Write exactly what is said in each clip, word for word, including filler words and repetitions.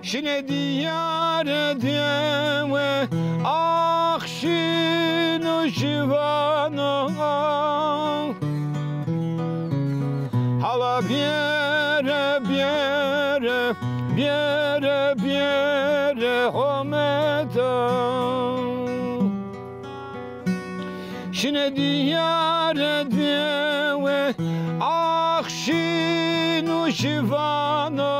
Şine diyare dewe axşin û şivana. Hala biyere, biyere, biyere, biyere hometa. Şine diyare dewe axşin û şivana.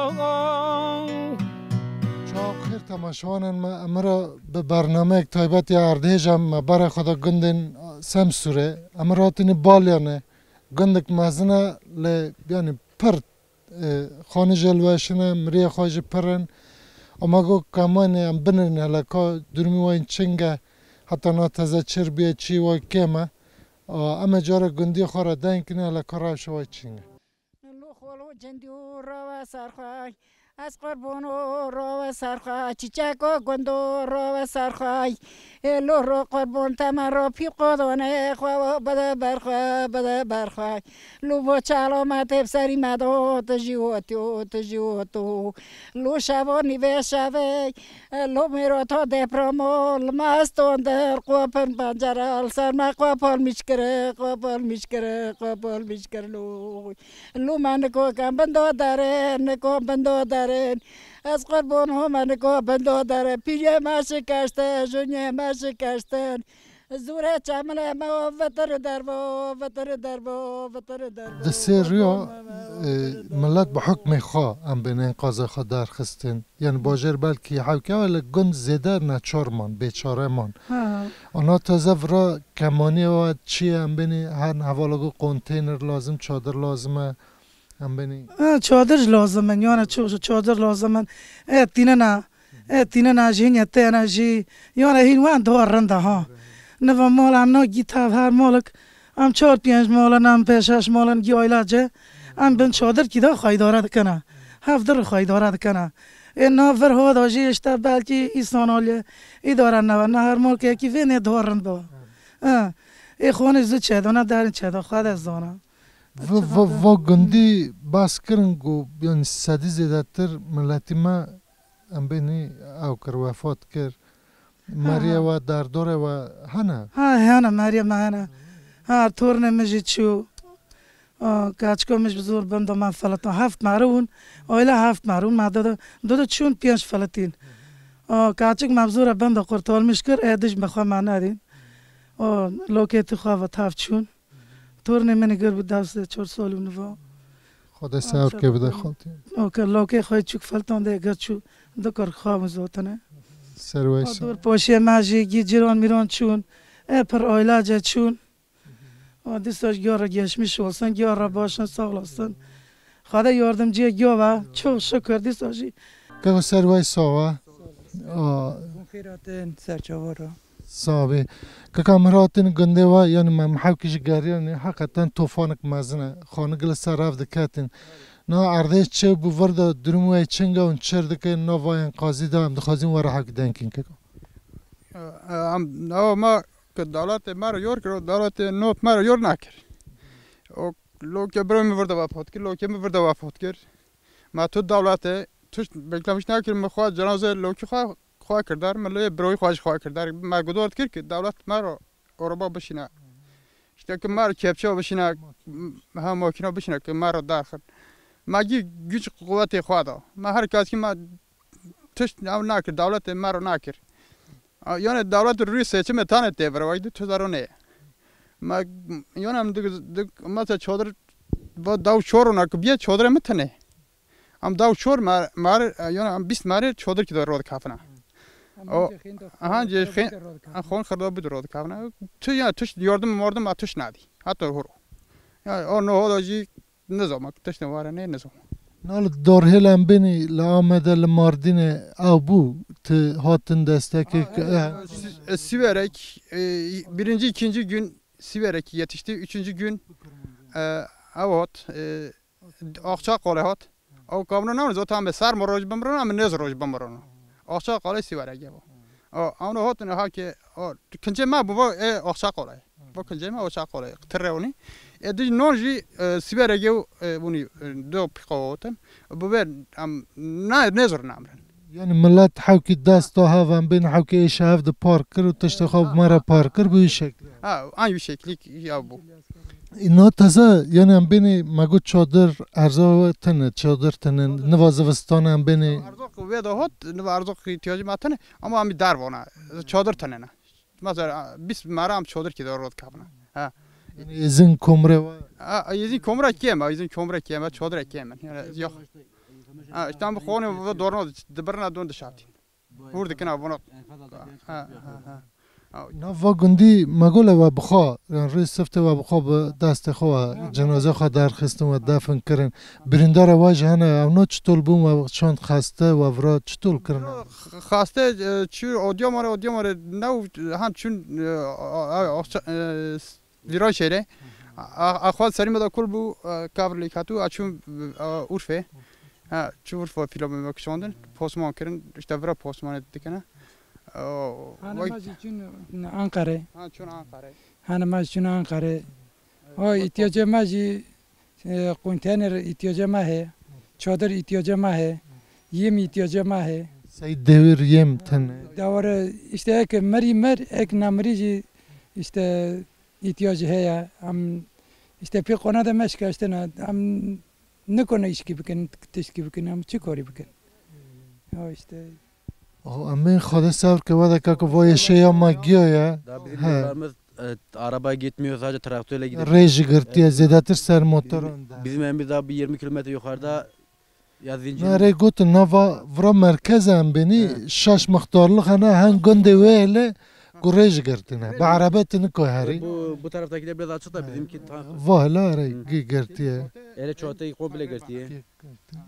Çawa xêr temaşevanên me, emira bi bernameyek taybet ya erdhêj em me berê xwe de gundên Semsûrê. Emir hatinî Balyanê, gundek mezin e, lê, yanî, pir, e, xanî jê li weşin e, miriyê xwe jî pir in. Ama got, kemanê em binirin hele ka durumî wan çing e, heta na teze çir bûye, çî wan kêm e. A, em ê carek gundiyê xwe re deng kin hele ka rewşa wan çing e. Lu xolo cindî û rave ser xwe, ez qurban û rave ser xwe, çîçeko gundo rave ser xwe. Ê lu ro qurban te me ro pî qodone xwe, bide ber xwe, bide ber xwe. Lu bo çalo me tê bi serî me do, tu jî wotî û tu jî woto. Lu şevo nîvê şevê, Lo mêro to depremo, li me stondir, qopin pencere, li ser me qopol mişkiri, qopol mişkiri, qopol mişkir lo. Lo me niko kem bindo derin, niko bindo derin. Ez qurbon ho me niko bindo derin. Pîrê me şikeştin, junê me şikeştin. Zûrê çemilê me o vitir derbo, vitir derbo, vitir derbo. Di sê riya, e, millet bi hukmê xwe em bên enqaza xwe derxistin. Yani bajêr belkî hewke, wele gund zêde neçar man, bêçare man. Ha. Ana taze vira kemaniyê we çi ye? Em bênî her hevala got konteyner lazim, çadir lazim e. Em bênî. Ha, çadir jî lazim in, yani çok çadir lazim in. E, tînina, e, tînina jî, hîn ye têne jî. Yani hîn wan duwa rind e ha. Niva mal em na gî tev her malek. Em çar pênc mal in, em pênc şeş mal in gî aylece. Em bin çadir kî da xwe îdare dikine. Hevdir xwe îdare dikine. Ê na vir hava da jî işte belkî îsan aliyê îdare nebe. Na her malkekî vê nê duwa rind bibe. Ha. Ê xwanê zû çêdana, derin çêda, xwe de zana. Vi-, vi-, va gundî behs kirin ku, yani, sedî zêdetir miletî me, em bênî ew kir, wefat kir. Ha, ha. Meriyê we, derdorê we hene? Ha, hene, meriyê me hene. Ha, tornê min jî çû. A, keçika min jî bi zor bin de me filitin. Heft merûn, aile heft merûn, me dide, dide çûn pênc filitin. A, keçik me bi zor e bin de qurtalmîş kir, ê dij bi xwe me nedîn. A, lokê tu xwe ve tev çûn. Tornê min ê gir bû dewsê çar salî û niva. Xwedê ser kê bide xaltî. O ke lokê xwe çûk feltan de gir çû, du kar xwe min zotine. Ser wey sağ. Dor poşê me jî gî cîran mîran çûn. E pir aylece çûn. O dîsa jî giyara geçmiş olsun, giyara başın sağ olasın. Xwedê yardımcıya giya ve, çok şükür dîsa jî. Keko ser wey sağ. Xêr hatin, ser çava re. Sax bî. Kaka min hatin gundê we, yanî me mihewkî ji geriyanê, heqeten tofanek mezin e. Xanik li ser ev diketin. Na erdê çi bû vir de durum we çing e û çir dikin, na va enkazî de em dixwazin we re hewkî dengkin kaka. Em, ewa me ki dewletê me re yor kir, o dewletê not me re yor nakir. O lokê birayê min vir de wefat kir, lokê min vir de wefat kir. Me tu dewletê, tişt beklemiş nakir, min xwe cenazê lokî xwe xwe kir der, min lê birayê xwe jî xwe kir der. Me guhdar dikir ki dewlet me re araba bişîne. İşte ki me re kepçe bişîne, ha makîna bişîne ki me re derxin. Me gî güç quwetê xwe da. Me her kes ki me tişt ew nakir, dewletê me re nakir. A, yani dewlet rûyê seçimê tane tê vir, wek di tu zero neye. Me, yani em dik, dik, mesela çadir, va daw çor ona ki biye çadirê min tine. Em daw çor mar, mar, yani em bîst marê çadir ki da rod kafina. O, aha, cê xên, xon xırda bû rod kafina. Tu ya tuş yardım mardım a tuş nadi. Hatta horo. Ya o no hoda jî nizama, tiştê ware ne nizama. Na li Dorhêl em bênî, li Amedê, li Mardînê ew bû, tu hatin destekê. Ha, ki, evet, e, Siverek, e, birinci, ikinci gün Siverek yetişti. Üçüncü gün, e, ew hat, e, Akçakale hat. Ew kamra ne zaten be ser mi roj bimrana, mi nez roj bimrana. Akçakale Siverek ev. O, ew hat ne ha ki, o, kincê me bu, e, Akçakale. Bu kincê me Akçakale. Tirewni. E, dij non jî, e, Siverek ev, e, buni, e, do pîqa hotin. Bu ver, em, ne, ne zor namren. Yani millet hewkî dest da hev, em bên hewkî êşa hev di park kir û tiştê xwe bi me re park kir bi wî şeklî. Ha, aynı şekli ya bu. Îna teze, yani em bênê me got çadir erza we tene, çadir tene, niva zivistan em bênê. Erzaq wê de hot, niva erzaq ihtiyacı me tene, ama em dar vana, çadır tene ne. Mesela, biz mara em çadır ki de rot kapına. Ha. Yani izin komre var. Ha, izin komre kiyeme, izin komre kiyeme, çadır kiyeme. Yani yok. Ha, işte em xone ve dorno dibirna don dişatin. Hûr dikin abuna. Ha, ha, ha. Ha. Na va gundî me gole we bixwe, yani rê sifte we bixwe bi destê xwe, cenazê xwe derxistin we defin kirin. Birîndara we jî hene, ew na çitol bûn we çand xeste we vira çitol kirin? Xeste, e, çû odya mare, odya mare, ne û han çûn, e, a, a, a, e, Vîran şehre. A, a, xwe serî me de kul bû, e, kavr lêk hatû, a çûn, e, Urfê. Ha, çû Urfa fîla me kişandin, posman kirin, işte vira posmanê dikine. E, Hane vay- me jî çûn Ankara'ya. Ha, çûn Ankara'ya. Hane me jî çûn Ankara'ya. O ihtiyacê me jî, e, konteyner ihtiyacê me heye, çadir ihtiyacê me heye, yem ihtiyacê me heye. Sey devir yem tene. Dawara işte ek merî mer, ek namirî jî işte ihtiyacı heye. Em işte pê qona de me şikayet ne. Em nikone işkî bikin, tişkî bikin, em çi korî bikin? Ya işte. Oh, em bên Xwedê sebr ke, wede kaka, vo yeşe ya ma giya ya. Da bizim He. yollarımız, e, araba gitmiyor, sadece traktörle gidiyor. Rê jî girtiye, zêdetir ser motoran de. Bizim evimiz daha bir yirmi kilometre yukarıda. Ya zincir. Na rê gotin, nava vira merkez em bênî, He. şeş muxtarlix hene, hen gundê wê hele, ku rê jî girtine. Bi erebe tu nikoy herî. Bu, bu taraftakiler biraz açık da bizimki tam Va hele erê Hı. gî girtiye. Hele çatıyı komple girtiye.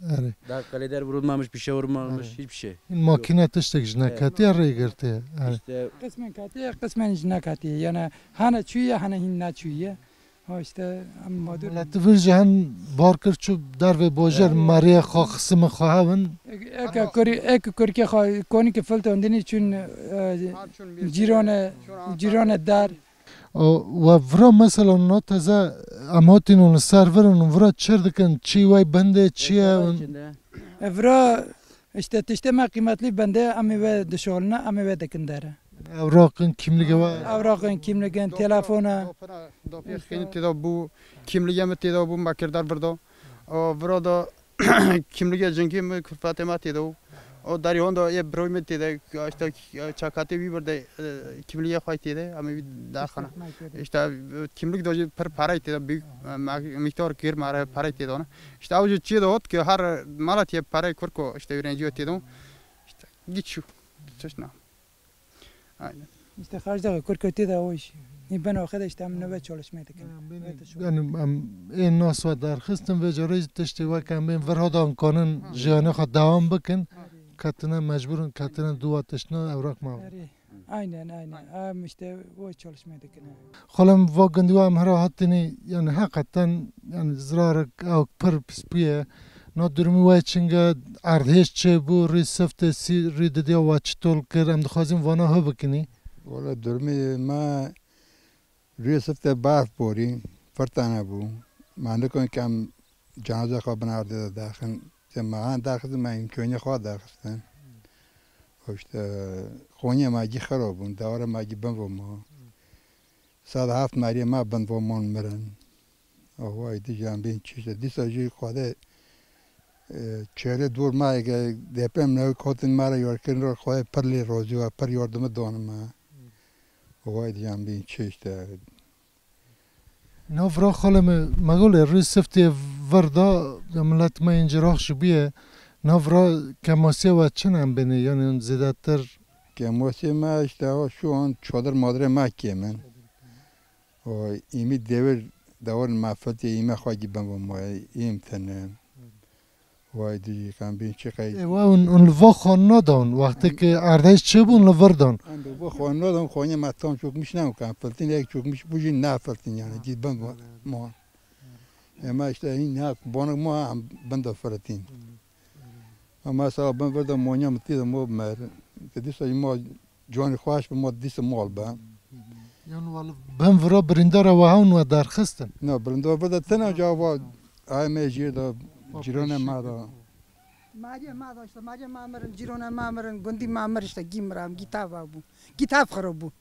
Erê. Daha kaleder vurulmamış, bir şey vurulmamış, Erê. hiçbir şey. Hîn makîne tiştek ji neketiye rê girtiye. Erê. İşte Qismen ketiye, qismen jî neketiye. Yani hane çûye, hane hîn neçûye. Ha işte, em mağdur. Mileti vir jî hen bar kir çû dervê bajêr, Evet. meriye xwe, xisimi xwe hewin. Ek, ek kurî, ek kurkê xwe konî ki filtondinî çûn, e, Ha, çûn bir cîrane, çûn Ankara'ya. cîrane dar. O, we vira mesela na teze em hatînin li ser vir in, vira çir dikin, çî wey bindê, çi ye? Eşyalar içinde. E, vira işte tiştê me qîmetlî bindê, em ê ve dişolne, em ê ve dikin dere. Ewraqin, kimligê we? Ewraqin, kimligin, Dopya, telefona. dopya, dopya xînî têda bû, kimligê min têda bû, me kir der vir da. O, vira da kimligê cingî min, kulfetê me têda bû. O, derî honda yê biroy min têde, işte, çakatê wî birde, e, kimligê xwe têde, em ê wî derxine. İşte, e, kimlik de jî pir perey têde, büyük, e, me-, miktar kir me re perey têda ne. İşte, ew jî çiyê de hot ki her mala tiye perey kurko, işte, öğrenci têda. İşte, git şu, çeşna. Aynen. İşte xarcda kurkotê de o iş. Ni ben o kadar işte em nöbet çalışmaya dikin. Yani, em, ê nas we derxistin, vê carê jî tiştê wek em bên vir hadan kanin Ha. jiyanê xwe dewam bikin. Ha. Ketine mecbûr in, ketine duwa tiştine ewraq me. Erê. Aynen, aynen. Em işte o çalışmaya dikin. Xwelem va gundî we em hera hatinî, yani heqeten, yani zirarek ew pir pispî ye. Na durumî we çinge erdhêj çêbû, rî siftê sî, rî didiya we çi tol kir, em dixwazin vana hi bikinî. Wala durumê me rî siftê berf borî, firtane bû. Me nikin ke em cenaze xwe bin erdê de daxin. Te me han daxistin, me îmkaniya xwe daxistin. Û işte, xoniyê me gî xera bûn, dewara me gî bin vo ma. Sed heft meriyê me bin vo man mirin. Awayî dî jî em bên çi işte. Dîsa jî Xwedê, e, çêrê dor me ege deprem ne kotin me re yarkirin re Xwedê pir lê razî we, pir yardimi dane me. Awayî dî jî em bên çi işte. Nav ra xalê me, me gulê rî siftê vir da, ya millet me yên cirax jî bûye. Nav ra kemasiya we çi ne em bênê, yanî zêdetir? Kemasiya me işte ha şu an çadir madire me kêm in. O îmî devir dewir me filtê îme xwe gî ben bo ma, îm tene. Way dijî qembîn çi qey. Ê, we hûn, hûn li va xwe nadan, wextê ku erdhej çêbûn li vir dan. Em bi bo xwe nadan, xwe ma tam çokmiş ne kan, filtin ek çokmiş bu jî ne filtin yani, gî ben bo ma. Ema işte hin ne bonik ma em bin de filtin. Ama mesela ben vir de monya mi tî de mo mer. Ke dîsa ma Canî xweş bi, ma dîsa mal be. Yan wala bin vira birîndara we hewn we derxistin? Na, birîndar vir de tena ca va, ay me jî de, cîranê me de. Mariye ma da işte, Mariye ma mirin, cîrona ma mirin, gundî ma mir işte, gî miram, gî tava bû. Gî tav xirab bû.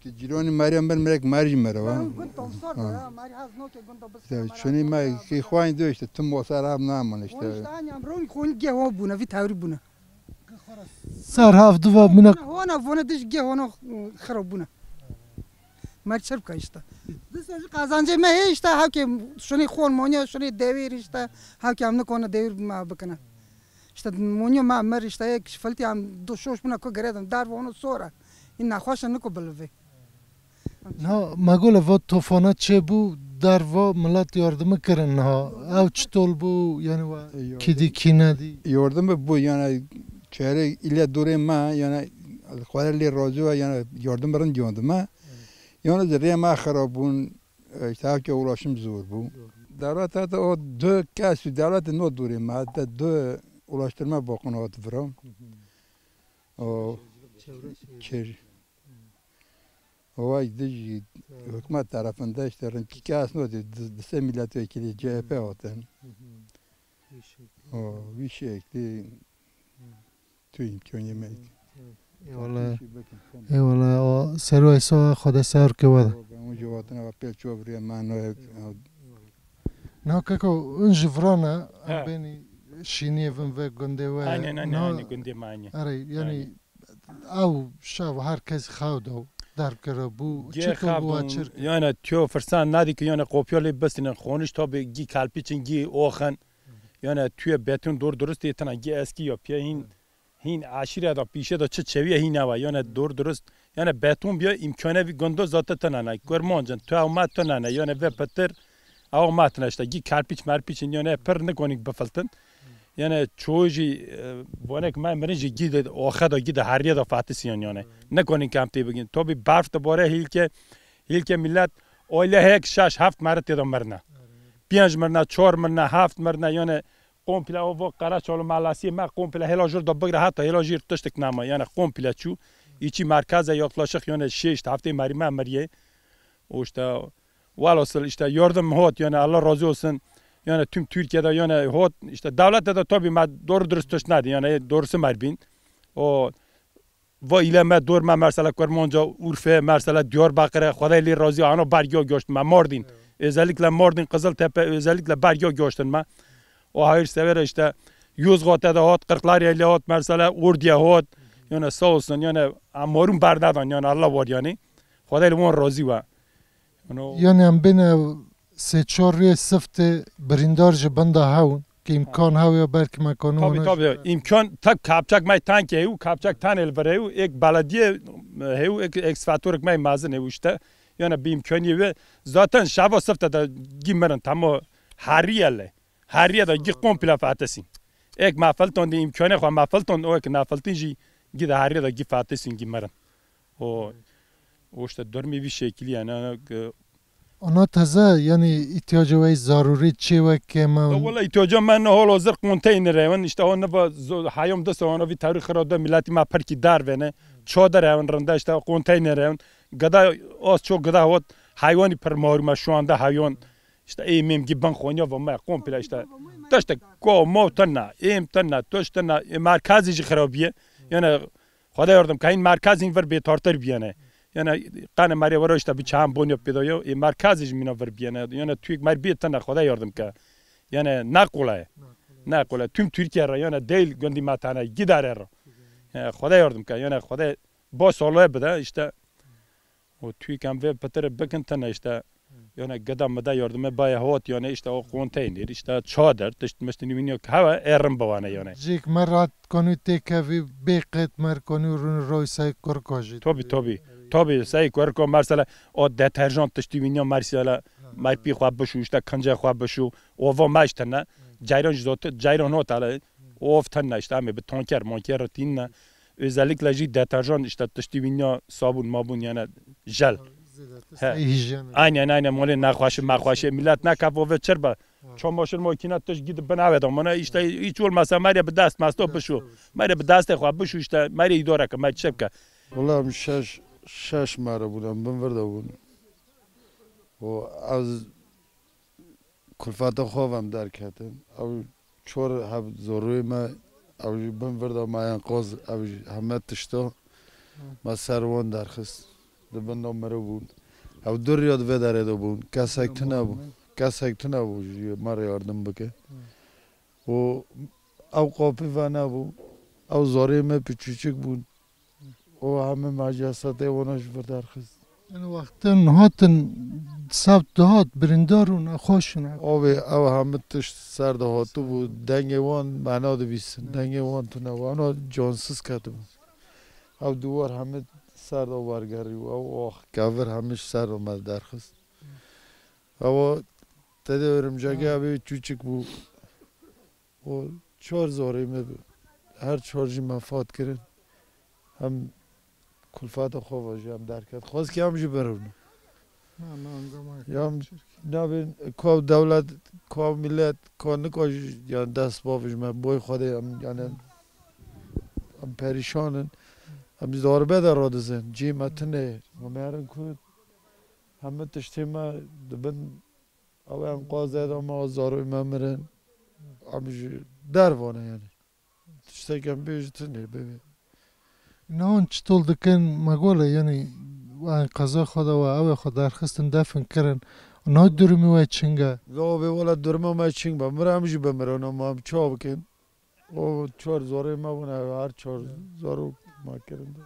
Ki cîronî Mariye mir, mirek Mariye jî mire wa. Gund tom sor da, Mariye haz noke gund bis. Şunî ma ki xwayn diyor işte, tüm o ser ab naman işte. Işte anyam ron xun ge ho bûne, vî tawrî bûne. Ser hav duva minak. Hona vona dij ge hona xirab bûne. Mer çi bike işte. Disa jî qazancê me heye işte, hewkê şunê xon monyo, şunê dewêr işte, hewkê em nikone dewêr me bikine. İşte monyo me mir işte, yek filtî em du şoş bûne ku girêdin, derve hona sor e. Hîn nexweş e, niko bilivê. Na, me gole va tofana çêbû, derva milet yardimi kirin niha. Ew çitol bû, yani we Yardım- kîdî kî nedî? Yardim bû, yani çare ile dorê me, yani Xwedê lê razî we, yani yardim rind yandime. Yalnız rê me xirab bûn, işte hevke ulaşım zor bû. Dewlete de o du kes û dewlete no dorê me, de du ulaştırma bakın hat vira. O çevre şey. Çevre. O vay dijî hikûmet tarafında işte rinkî kes no di, di, di se milletvekili C H P hatin. Hı hı. Vî şeklî. O vî şeklî. Hı. Tu imkânê me. Eyvallah. Eyvallah. O Serway Soa, Xwedê ser ke wada. Hûn jî hatin, pêl çav rê me no. Eyvallah. Na keko, hûn ji virana, em He. Benî şîniyê vin ve gundê we. Aynen, aynen, na, aynen, gundê me, aynen. Erê, yani, aynen. Ew şev her kes xew da, derb kira bû, çi to bû, çir kir? Yani, tiyo firsan nadî ki, yani, kopya lê bistînin, xoniş tabi gî kalpîçin, gî oxin. Yani, tuye betûn dor durust tê tena, gî eskî ya piye hîn, hîn aşîre da, pîşe da çi çeviye hîn eva. Yani, dor durust, yani, betûn biya, imkane vî gundo zate tena ne. Kurmancin, tu ew ma tena ne. Yani, ve pitir, ew ma tena işte, gî kalpîç merpîçin, yani, pir nikonik bifiltin. Yani çoğu jî, e, bonek me mirin jî gî de, oxe da, gî de heriye da fatisiyan yani. Nikonin kam tê bigin. Tabi berf de bore hilke, hilke millet aile hek şeş heft meri tê da mirine. Pênc mirine, çar mirine, heft mirine yani komple o vo Karaçalo malasiyê me komple hela jir da bigre heta hela jir tiştik nama yani komple çû. İçi merkeze yaklaşık yani şeş heftê meri me miriye. O işte Velhasil işte yardım hot yani Allah razı olsun. Yani tüm Türkiye'de yani hot işte devlette de tabii me doğru dürüst tişt nedi yani doğrusu merbin. O va ile me dor me mersela Kurmanca, Urfe, mersela Diyarbakır'e, Xwedê lê razî, ano bergiya göçtü me Mardin. Özellikle Mardin, Kızıltepe, özellikle bergiya göçtün me. O hayır severe işte Yozgat'e de hot, Kırklareli'ye hot, mersela Ordu'ya hot. Yani sağ olsun yani amarun berdadan yani Allah var yani. Xwedê li wan razî we. Yanî em bêne sê çar rê sifte birîndar ji bin de hewn, ki îmkan hew ya belkî me kanû Tabii, tabii. İmkan tak kapçak me tanke hew, kapçak tane li vir hew, ek belediye hew, ek, ek sfatorek me mezin hew işte. Yani bi imkanî ve zaten şeva sifte de gî mirin tamam heriye le. Heriye de gî komple fatesîn. Ek me filton de îmkanê xwe me filton, o ek nafiltin jî gî de heriye de gî fatesîn gî mirin. O, o işte durumê vî şekilî yani, e, Ana teze, yani ihtiyacı ve zaruri çi ve keme? Ya wala ihtiyaca me ne hol hazır konteyner evin, işte o ne va zo-, hayom de sonra vî tarih xira de milleti me perki dar vene, çadır evin rında işte konteyner evin, gıda az çok gıda hot, hayvani per mağruma şu anda hayvan, işte ê mem gibi ben Konya ve me komple işte, taşta ko mo tanna, em tanna, taş tanna, e, merkezi ji xirabiye, yani Xwedê yardim ke, hîn merkez hîn vir bêtartir biyene. Yani qane merê were işte bi çahan bonyo pêda yo, ê merkez jî mîna vir biyene. Yani tüyek mer bê tene, Xwedê yardim ke. Yani ne kolay. Ne kolay. Tüm Türkiye re yani değil gundî me tane, gidare re. Yani Xwedê yardim ke. Yani Xwedê bo saloye bide işte. O tüyek em vê pitire bikin tene işte. Yani gıda mıda yardımı baya hot yani işte o konteyner, işte çadır, tişt mişt nî wînyo ki hava erin biwane yani. Cik me rahat konû têkevî bê qet mer konû rûn roy say kurko jî. Tabii, tabii. Tabii say kurko mersela o deterjan tiştî wînyo mersela mer pî xwe bişû, işte kincê xwe bişû. O va me işte ne. Ceyran jî zot, ceyran hot ale. Of tenne işte em ê bi tanker manker re tînne. Özellikle jî deterjan işte tiştî wînya sabûn mabûn yani jel. He. Aynen, aynen, malê nexweşi mexweşi millet nekef ove çir be. Çamaşır makine tişt gidip bin eve de mana işte hiç olmasa merê bi dest mesta bişû. Merê bi destê xwe bişû işte merê idare ke mer çi bike. Wala em şeş, şeş mere bûn, em bin vir de bûn. O ez kulfeta xwe ve em derketin. Ew çor heb zorûyê me, ew ji bin vir de me enqaz, ew ji heme tişta me ser wan derxist. Di bin de miriv bûn. Ew du riya di vê derê de bûn. Kesek tune bû. Kesek tune bû ji me re yardim bike. Û ew qapî venebû. Ew zarê me piçûçik bûn. Û hemî me cesetê wana ji vir derxist. Yani wextin hatin, sewt dihat, birîndar û nexweş û ne- Avê ew hemî tişt ser de hatibû, dengê wan me nadibîsin, dengê wan tune bû. Wana cansiz ketibû. Ew duwar hemî ser de wergerî û ew ax kevir hemî ji ser de me derxist. Ewa tedê örümcege ew ê çûçik bû. O çar zarê me bi. Her çar jî me fat kirin. Hem kulfata xwe ve jî em derket. Xwest ki em jî birevne. Na, na, anga me Ya em çirkî. Nabên ka dewlet, ka millet, ka nika jî, yani dest bav ji me. Boy Xwedê em, yani em, em perîşan in. Em ji darbe de radizin. Cî me tune ye. Em herin ku hemî tiştê me dibin. Ew enqazê de me, zarokê me mirin. Em ji derve ne yani. Tiştek em bêjin tune bibê. Nan çitol dikin me gole, yani enqaza xwe de we, ew ê xwe derxistin, defin kirin. Na durumî we çing e? Lo bê wela duruma me çing be. Mira em jî bimirin ama em çawa bikin? O çar zarê me bûne, her çar zarok me kirin.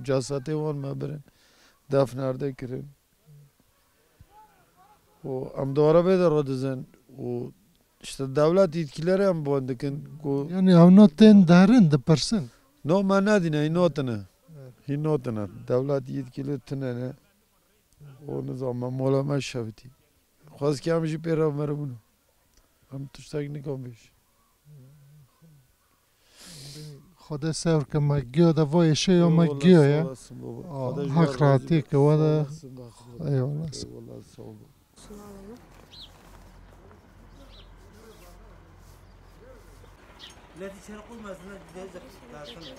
Cesetê wan me birin. Defnerde kirin. Û em di arabê de radizin û işte dewlet yetkilileri em wan dikin ku Yani ew na tên derin dipirsin. No me nedîne, hîn notine. Evet. Hîn notine. Dewlet yetkili tine ne. O nizam me mola me şevitî. Xwest ki em jî pê re miribûn. Em tiştek nikan bêj. Xwedê sewr ke me giyo de vo êşe yo me Eyvallah, giyo sağ ya. Olasın baba. Aa, Xwedê ji hak we razî rahatî be. Ke we de. Sağ olasın baba. Eyvallah. Eyvallah, sağ ol. Millet içeri koymazsın, ha, güzelce kalsın.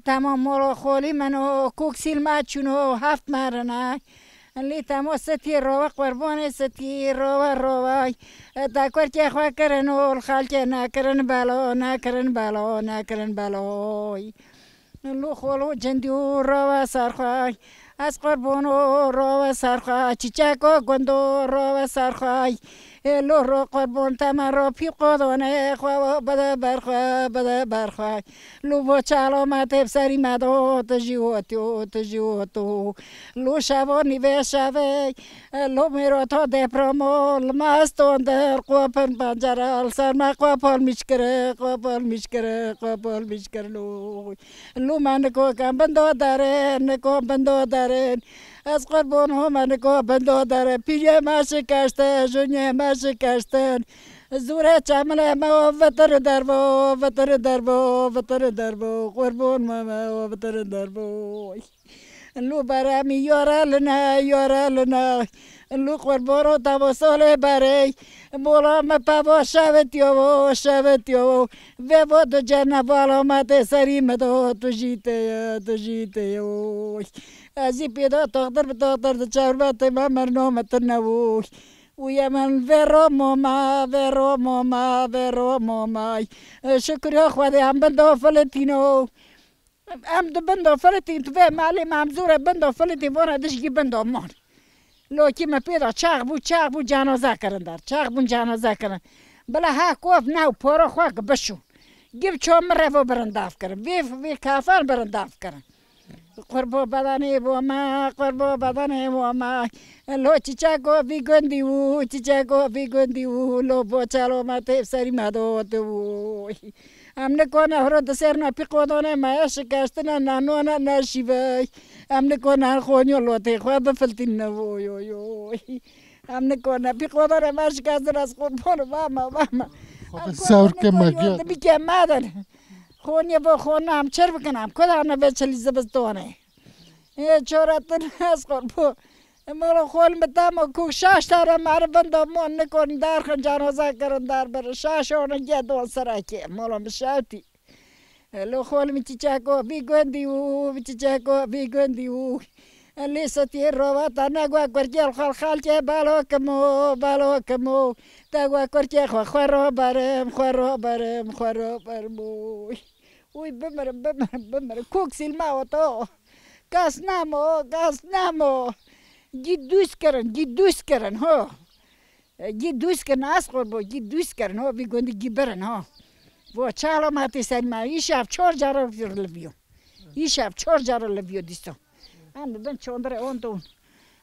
Temam molo xolî min o, kûk sîl me çûn o, heft me rine. Lî temo sitî rowe, qurbonê sitî rowe, rowe. Te kurkê xwe kirin ol, xelkê nekirin belo, nekirin belo, nekirin beloy. Lu xolo cindî û rowe ser xwe. Ez qurbono rowe ser xwe, çîçeko gundo rowe ser xwe. Ê lo ro qurbon te me ro pî qodonê xwe, bide ber xwe, bide ber xwe. Lu bo çalo me tê bi serî me do, tu jî otiyo, tu jî oto. Lu şevo nîvê şevê, lu mêro to depromo, li me stondir qopin pencere, li ser me qopol mişkire, qopol mişkire, qopol mişkir lu. Lû me niko kem bindo derin, niko bindo derin. Ez qurbon ho me niko bindo derin. Pîrê me şikeştin, junê me şikeştin. Zûrê çemilê me o vitir derbo, vitir derbo, vitir derbo. Qurbon me me o vitir derbo. Lû beremî yore line, yore line. Lû qurbon o tavo solê berê. Bola me pavo şevitiyo, şevitiyo. Vê vo tu cene balo me tê serî me do, tu jî tê ye, tu jî tê ye, oy. Ez jî pê de toxtir bi toxtir di çewr ve tê me merno me tine, oy. Û ye min vê ro moma, vê ro moma, vê ro moma. Şukriya Xwedê em bin do filitîno. Em di bin do filitîn, tu vê malê me em zûre bin do filitîn, vona dişgî bin do mon. Lokî me pê de çax bû, çax bû, canoze kirin der. Çax bûn, canoze kirin. Bila ha kof new poro xwe ki bişûn. Gib ço min revo birindav kirin. Vê, vê kafan birindav kirin. Qurbo bedanê bo me, qurbo bedanê bo me. Lo çiçeko vî gundî û, çiçeko vî gundî û, lo boçelo me tê serî me do tu. Em nikone horo di ser ne pîqodone me şikeştine ne none ne şîvey. Em nikone her xoniyo lotê xwe bifiltîne, oy, oy, oy. Em nikone, pî Xwedane me şikestin, ez qurban vama, vama. Xwedê sewr ke me giya. Yordimî ke me din. Xoniye bo xona em çir bikin, em ku dane vê çilî zivistonê. Ê çoretin ez qurbo. Moro xol mi tamo ku şaş tare meriv bin da mon nikon derxin canoza kirin derbirin. Şaş onu ge don serekê. Moro mi şewtî. Lo xol mi çiçeko vî gundî û, mi çiçeko vî gundî û. Lê setiyê rovata negwa kurkê xal xalkê balo kimo, balo kimo. Degwa kurkê xwe xwe ro berim, xwe ro berim, xwe ro berim. Oy. Uy bimirim, bimirim, bimirim. Kok silma oto. Kas namo, kas namo. Gî dûs kirin, gî dûs kirin, ho. E, gî dûs kirin, ez qurbo, gî dûs kirin, ho, vî gundî gî birin, ho. Vo çalo ma tê serî ma, îşev çor cara livîyo. Îşev çor cara livîyo dîso. Em dibin çondire on don.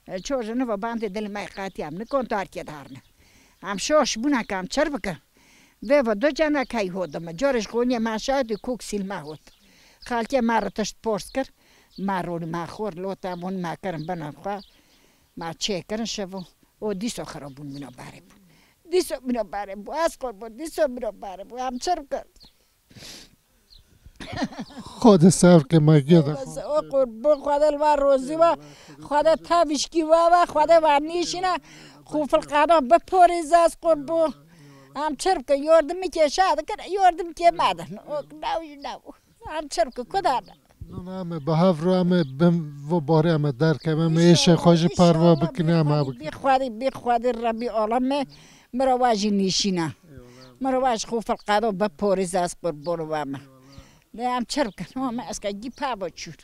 E, çor ji niva bandê dilê me qatî em nikon tarkê darne. Em şoş bûna kam çir bikin. Vê ve du cana key hodime. Carê ji xoniyê me şahidî kok sîl me hot. Xalkê me re tişt pors kir. Me rûn me xor lota bûn me kirin bina xwe. Me çêkirin şevo. O dîso xirab bûn mîna barê bûn. Dîso mîna barê bû. Ez qor bû. Dîso mîna barê bû. Em çir kir. Xwedê sewr ke me giya de. O qurbo Xwedê li va rozî va. Xwedê tevişkî va va. Xwedê va nîşîne. Xûfilqano biporîze ez qurbo. Em çir bikin, yordimî kê şa dikin, yordimî kê me din. O new jî new. Em çir bikin, ku da ne? Nûn em ê bi hev re em ê bin vo barê em ê derkevin, em ê êşê xwe jî perwa bikin, em ê bikin. Bî Xwedî, bî Xwedî Rebî alemê, mirova jî nîşîne. Mirova ji xûfilqado biporîze ez qurbon we me. Lê em çir bikin, wa me ez ke gî pavo çûr.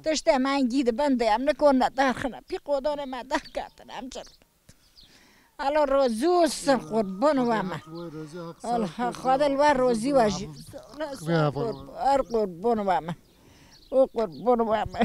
Tiştê me gî di bin de em nikon ne derxine. Pî qodonê me derketin, em çir bikin. Alo rozî olsun, qurbon we me. Allah, Xwedê li we rozî we jî. Her qurbon we me. O qurbon we me.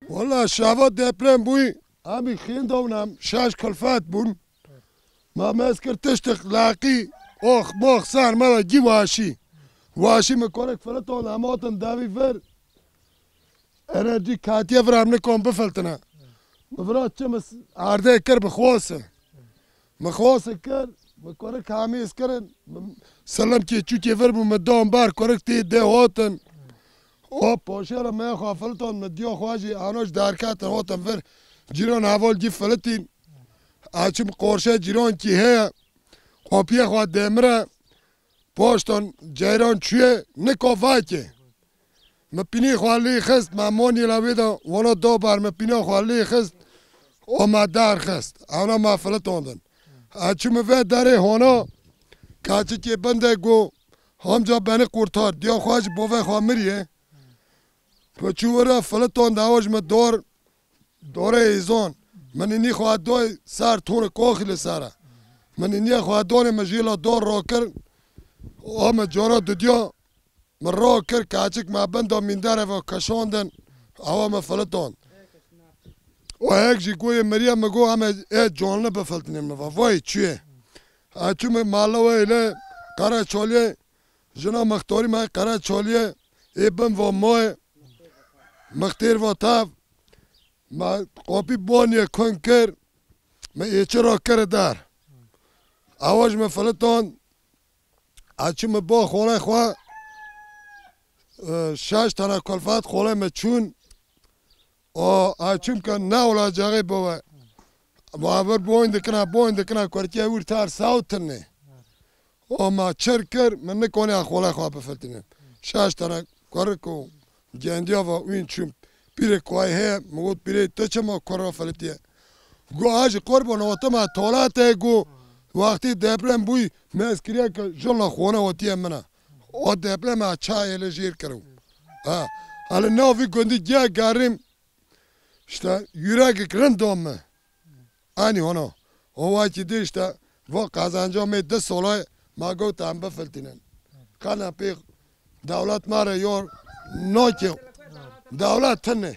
Wela şava deprem bûyî, em î xêndawin em şaş kulfet bûn. Ma mez kir tiştek laqî, ox mox ser me ve gî waşî. Waşî min korek filiton em hatin devî vir. Enerjî katiye vir em nikon bifiltine. Min vira çi min erdê kir bi xwase. Min xwase kir, min korek hamiz kirin. Min selemkê çûkê vir bû, min dan ber korek tê dê hatin. O poşera me xwe filiton, min diya xwe jî ano ji derketin hatin vir. Cîran heval gî filitîn. Açim qorşe cîrankî heye. Qopiyê xwe demire. Poştan ceyran çûye, nika vake. Min pînî xwe lê xist, me monî la wê de wala da ber, min pîna xwe lê xist, o me derxist. Ewna me filitandin. Ez çûme vê derê hona, keçikê bin de got, hamca beni qurtar, diya xwe ji bovê xwe miriye. Bi çû were filitand, ewa ji min dor, dorê êzan. Min nî xwe doy ser tûr koxî li ser e. Min nî xwe donê min jî la dor rakir, o min cara didiya. Min ro kir, keçik me bin da mîndere ve keşandin, ewa min filitand. O yek jî goyê miriye, min got, em ê ê canli bifiltinê, min va, vay çûyê. Ez çûme mala wê li Qereçoliyê, jina mixtarî me Qereçoliyê, ê bin va mayê, mixtêr va tev, me qopî baniye kun kir, me ê çi ra kir der. Ewa ji min filitand, Ez çûme bo xolê xwe, e, şeş tane kulfet xolê me çûn. O, ez çûm ke ne olacağı bo we. Ma vir boyun dikine, boyun dikine, kurtiye wir ter sawtinê. O ma çir kir, min nikoniya xolê xwe bifiltînim. Şeş tane kurik û gendiya ve wîn çûm. Pîrê kuayê heye, min got, pîrê, tu çima kura filitiye? Got, a ji qurban otima tolate, got, Wextî deprem bûyî, me ez kiriye ke jina xwana otiye min e. O deprem a çayê li jêr kiriw. Ha. Hele nav vî gundî giya gerîm, işte, yürekik rind o me. Anî hona. O wekî dî işte, va qazanca me di sola ma got em bifiltînin. Kana pê dewlet ma re yor nake. Dewlet tine.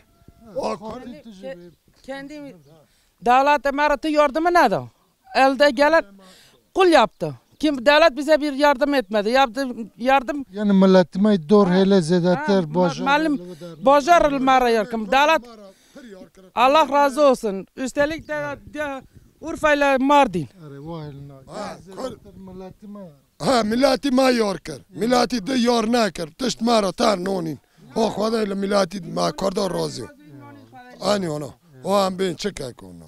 O Kendi, ke-, kendi devlet me re tu yardımı ne da? Elde gelen kul yaptı. Kim, devlet bize bir yardım etmedi. Yardım, yardım Yani milletime dor Ha, hele ha, zedeter ma-, bajar malum, hele der. Bajar mara yardım. Devlet, Allah razı olsun. Üstelik de, de Urfa ile Mardin. Are vay eline. Ha, Ya zedeter milletime. Ha, milletî me yar kir. Milletî di yar nekir. Tişt me re ter nonîn. O Xwedê li milletî me karda razî. Anî ona. O em bên çi kek ona.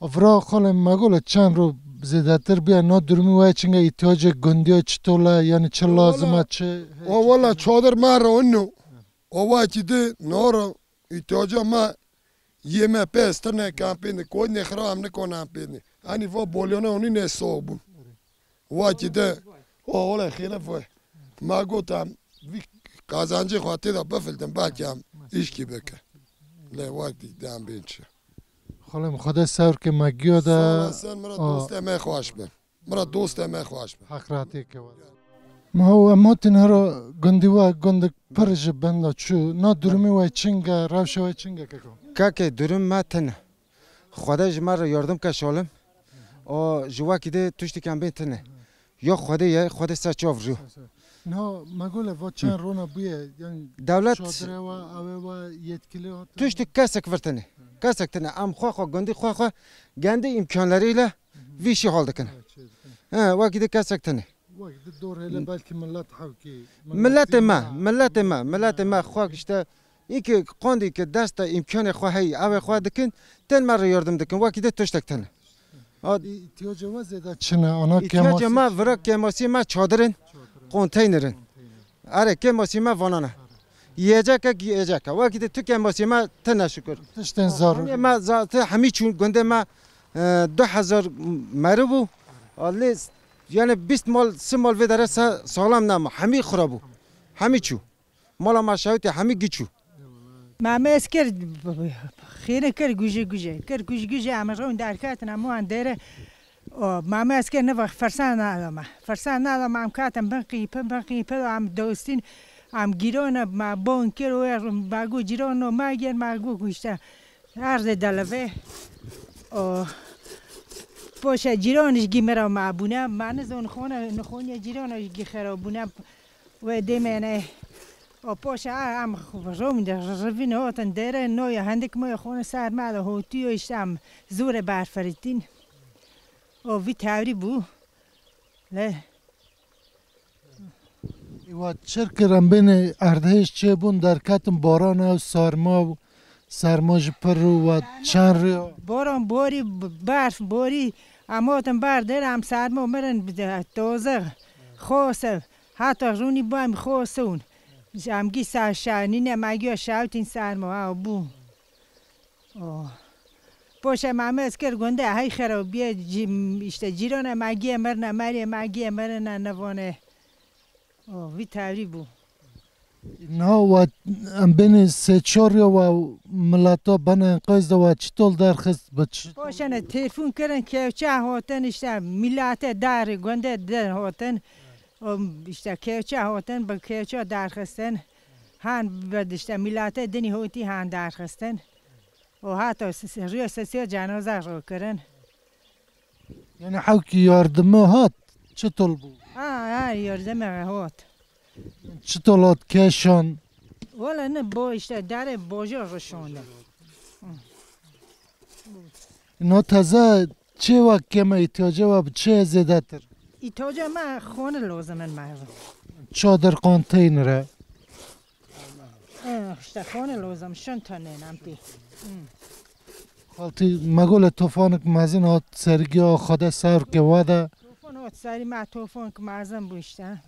Vira xalê me gole çend ro zêdetir bîye na durumî we çinge îhtiyacê gundiya çi tol e, yani çi lazim e, çi O wela çadir me re ino. O wekî di nara îhtiyaca me yê me pê estir ne kan pê ne. Koy ne xira em ne kon em pê ne. Hani va bolyana oni ne soğuk bun. Wekî di o ola xêref we. Ma got em vî kazancê xwe tê de bifiltin belkî em îşkî bike. Lê wekî di em bên çi. Xalê min, Xwedê sewr ke me giya de. Sağ olasın, mira Aa. Dostê me xweş bin. Mira dostê me xweş bin. Heq rahatê ke we. Ma ew em hatin hera gundî we, gundik pir ji benda çû. Na durumê we çinge, rewşa we çinge keko? Keke durum me tine. Xwedê ji me re yardım ke şalim. O ji wekî de tuştik em bên tine. Ya Xwedê ye, Xwedê ser çav rû. Niha me gole va çend rona bûye, yani Dewlet çadire wa, ewe wa yetkili hatin? Tuştik kesek vir tine. Kesek tine. Em xwe xwe gundî xwe xwe kendi imkanlarıyla vî işî hal dikin. Evet, şey dikin. He, wekî de kesek tine. Wekî de dor hele belkî millet hewkî. Milletê me, milletê me, milletê me xwe işte, îkî qandî ki dest de imkanê xwe heyî, ew ê xwe dikin, tên me re yardım dikin, wekî de tiştek tene. A- Îhtiyacê we zêde çi ne? Ana Îhtiyacê kêmasî me çi? Vira kêmasî me çadir in, konteyner in. Erê, kêmasî me vanan e. Yiyecek e, yiyecek e. Wekî de tu kêmasî me tine şükür. Tiştên zarûrî. Hemî me zaten hemî çûn gundê me, e, du hezar meriv bû. A lê, yani bîst mal, si mal vê dere se sağlam nema. Hemî xira bû. Hemî çû. Mala me şewitê hemî giçû. Mame Esker xêre kir guje guje. Kir guje guje, em ron derketin, em wan dere. O, Mame Esker ne vaxt fersan nada me. Fersan nada me, em katin bin qîpin, bin qîpin, em dostîn, em girona, me bon kir, o, me gu cirono, me ger, me gu kuşta. Erdê deleve. O, poşa ciron ji gî me re me bûne, me nizon xone, nixoniye ciron ji gî xera bûne. Wê demene. O poşa em rom de rivîn hotin dere, noya hendik moya xone ser me de hotiyo işte em zore berferitîn. O vî tevri bû. Le. Îwa çir kir em bêne erdhêj çêbûn derketin baran ew sarma û serma ji pir û we çend rê. Boran borî, b-, berf borî, em hatin ber der, em sermo mirin bi de-, tozix, xose, heta rûnî bû em xose hûn. Em gî sa şa-, nîne me giya şewtîn sermo, ew bû. Oh. Poşe me mez kir gunde, hey xerobiye, cî-, işte cîrone me giye mirine, merê me giye mirine, nivone. O, vî tevî bû. Niha we em bênê sê çar ya we mileta bena enqez de we çi tol derxist bi çi? Paşene telefon kirin, kevçe hatin, işte milete dar, gunde der hatin. O, işte kevçe hatin, bi kevçe derxistin. Han bi işte milete dinî hotî han derxistin. O hato s-, s-, rûyê sesiya cenaza ro kirin. Yani hewkî yardimi hat, çi tol bû? Ha, ha, yardime hat. Çi tol hat keşan? Wala ne bo işte dare bojo rişonde. No teze çê wa keme îhtiyacê wa bi çi ye zêdetir? Îhtiyacê me xone lozim in me. Çadir konteynere. Eh, işte xone lozim şin tane namtî. Xaltî me gole tofanik mezin hat sergiya xwe de ser ke wa de. Tofan hat serî me tofanik mezin bû işte.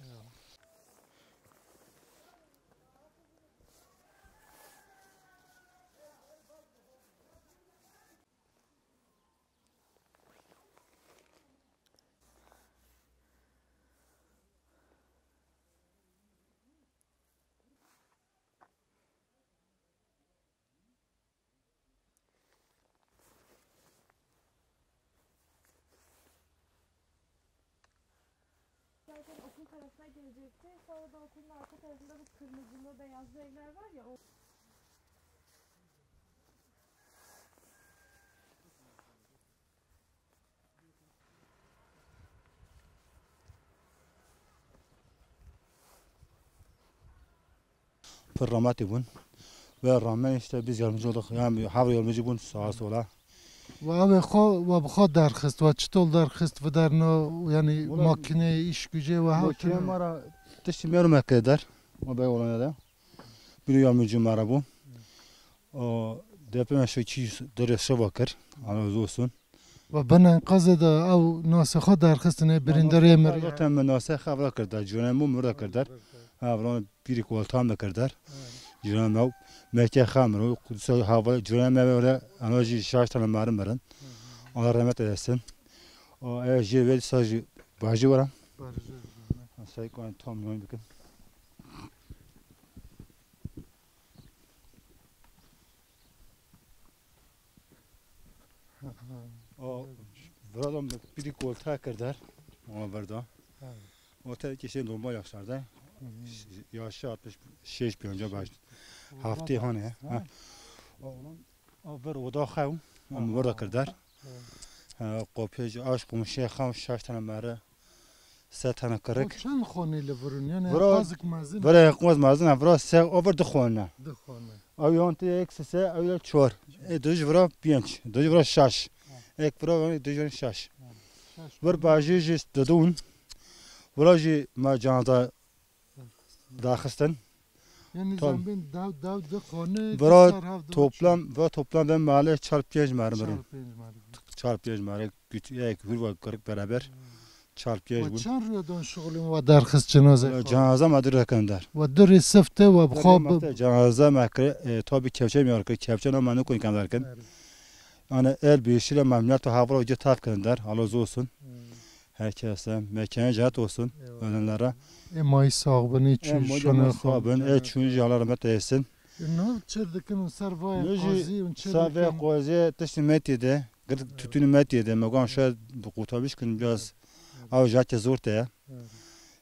Okul tarafına gelecekti. Sonra da okulun arka tarafında bu kırmızılı beyazlı evler var ya. O Pir rametî bûn. Ve ramen işte biz yardımcı olduk. Yani hev yardımcı bûn sağa sola. Ve abi xo, ve bi xo derxist, ve çitol derxist, ve derno, yani Ulan makine, iş gücü ve makine hakime. Mara tiştî mêro me kir der. O bey olana da. Bir yardımcı mara bu. O deprem şu çi dere şeva kir. Allah razı olsun. Ve bin enkazê de ew nasê xwe derxistine, birîndarê mirî. Zaten min nasê xwe evra kir der, cûrên min mirda kir der. Evra pîrî koltan me kir der. Cûrên me meke xwe mir, Qudüsê hava cûrên me ve ana jî şaş tane meri mirin. Allah rahmet eylesin. O ev jê ve sa jî bajî were. Say kan tam yoğun bikin. O, vira da pîrî kolta kir der. Ona verda. Ha. O te kişi normal yaşlarda. Hı hı. Yaşı altmış şeş, pêncî baş. Haftê hane. Ha. O, o ver oda xew. Ama burada kir der. Ha. Ha, kopya aş komşuya xew şaş tane meri. Sê tane kirik. O çend xonî li vir in? Yani vira, qazik mezin. Vira qaz mezin, vira sê, o vir du xone. Du xone. Ew yan tê yek sê, ew ya çar. E, duj vira pênc, duj vira şeş. Ha. Ek vira yani duj vira şeş. Ha, şeş. Vir bajî jî didûn. Vira jî me canda daxistin. Yani tam. Zembin dev, dev du xone, vira toplam, vira toplam ve male çar pênc mermirin. Çar pênc mermirin. Çar pênc mare, küt-, yek hür ve kırık beraber. Hmm. Çar pênc bûn. Çend rüyadon şuxulin ve derxist cenaze? Cenaze me dur rekin der. Ve duri sifte ve bixab. Cenaze me kir, e, tabi kepçe mi kir, kepçe no me nukun kam derkin. Evet. Yani el bir şeyle memnuniyet ve havra hoca taf kirin der. Allah razı olsun. Hmm. Herkese mekanı cennet olsun. Eyvallah. Ölenlere. E, may sağ bin, e, çün şunu sağ bin, e, çün Allah rahmet eylesin. E, ne çir dikin û ser vayê qazî û çir dikin? Ser vayê qazî tiştî metî de, gird tütünü metî de, me gon şe bi qutabiş kin biraz. Evet. Ew jake zor te ye. Evet.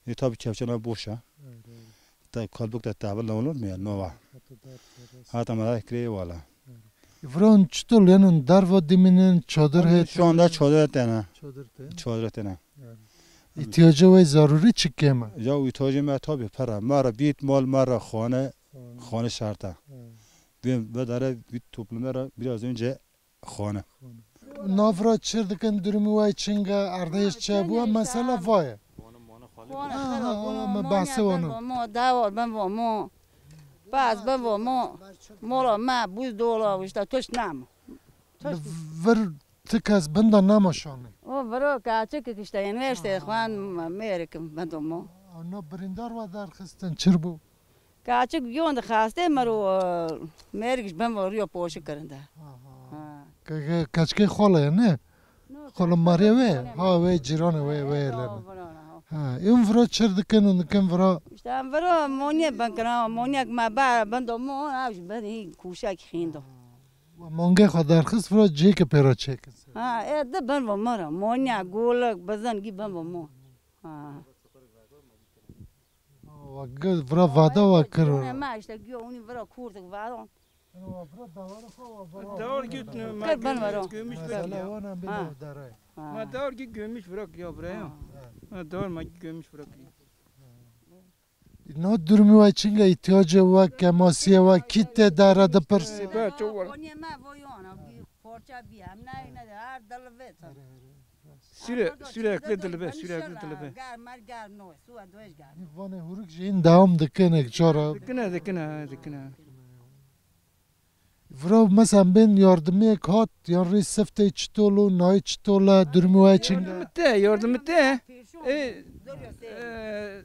E, tabi kepçe ne boş e. Evet, evet. Te kalbuk te tahvil ne olur mu ya? Nova. Hatta dar terası. Hatta me kirê wala. Evet. Vron çitur lenin derva diminin çadır hêt. Şu anda çadır tene. Çadır te. Çadır tene. Yani. İhtiyacı ve zaruri çi keme? Ya ihtiyacı me tabi para. Mara bit mal, mara xane, xane şarta. Ve, ve dare bir toplumlara biraz önce xane. Navra çir dikin, durumu vay çinga, erdeyş çe bu, mesela vay. Xane xera, me bahse wano. Mo dawar ben vo mo. Baz ben vo mo. Mola me buz dola işte tuş nam. Vir ti kes binda nama şanê. O viro kaçik işte üniversite xwan merikim ben domo. Ana birindar va derxistin çir bu. Kaçik yon de xaste mero mergiş ben vo riyo poşi kirinde. Aha. Ha. Ke-, ke-, kaçke xola ya ne? Xola mare ve, ha ve ciran ve ve lene. Ha, em vira çir dikin û dikin vira. İşte em vira monye ben kira, monye ma ba ben do mo, av ben hi kuşak hindo. Ve mange xwe derxist vira cê ke pêra çêkin. Ha, e de ben vo mara, monye golak bezan gi ben vo mo. Ha. Ve gi-, vira vada ve kir. Ne ma işte giyo uni vira kurdik vada. Dawar git ne, ma ben vero. Gömüş bırak ya. Wana bin dare. Ma dawar git gömüş bırak ya buraya. Ha. Ma dawar ma git gömüş bırak. Na durumu ve çinga ihtiyacı ve kemasiye ve kitte dara da pırsi. Ba çok var. Konya ma voyona bir parça bir hem ne ne her dalı ve. Süre-, sürekli dilbe, sürekli dilbe. Gar mar gar no, suwa doj gar. Vane huruk jin devam dikene çora. Dikine, dikine, dikine. Vira mesela ben yardımı kat, yan rê sifte çitolu, nay çitola, durumu ve çinga. Yardımı te, yardımı te. E, e,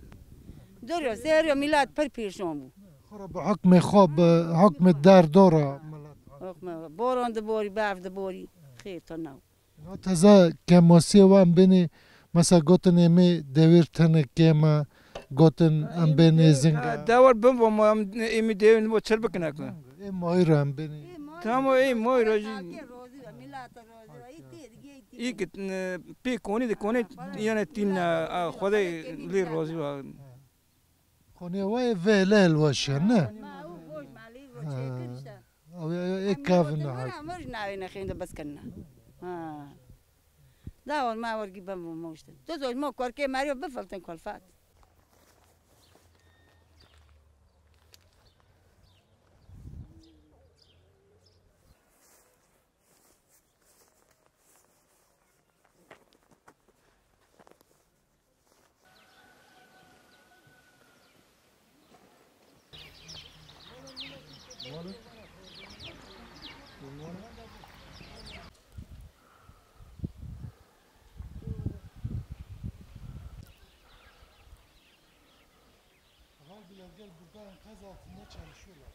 Dur yo, ser yo, milat pir pîrşon bû. Xora bi hukmê xwe, bi hukmê derdora milat. Hukmê, boron diborî, berf diborî, xêr to nav. Na teze kemasiyê wan bênî, mesela gotin êmê dewêr tenê kêm e, gotin em bênê zing e. Ha, dewar bin bo ma em êmî dewên bo çir bikin ek. Ê mayî re em bênî. Tamam, ê mayî re jî. Milata rozî, îtê digê Î ki, e, pê konî de konê, yani tîn, e, e, Xwedê lê rozî wa. Konê wa ye vê lel weş e, ne? Ma û xweş, ma lê xweş e, Ha. Kurdistan. Ew ê, ê, ê kevin Em ha. Moj navê nexên de bes kirine. Ha. Da ol ma wergî ben bu moştin. Tu zol mo korkê Mario bifiltin kolfat. Var bile gel burada enkaz altında çalışıyorlar.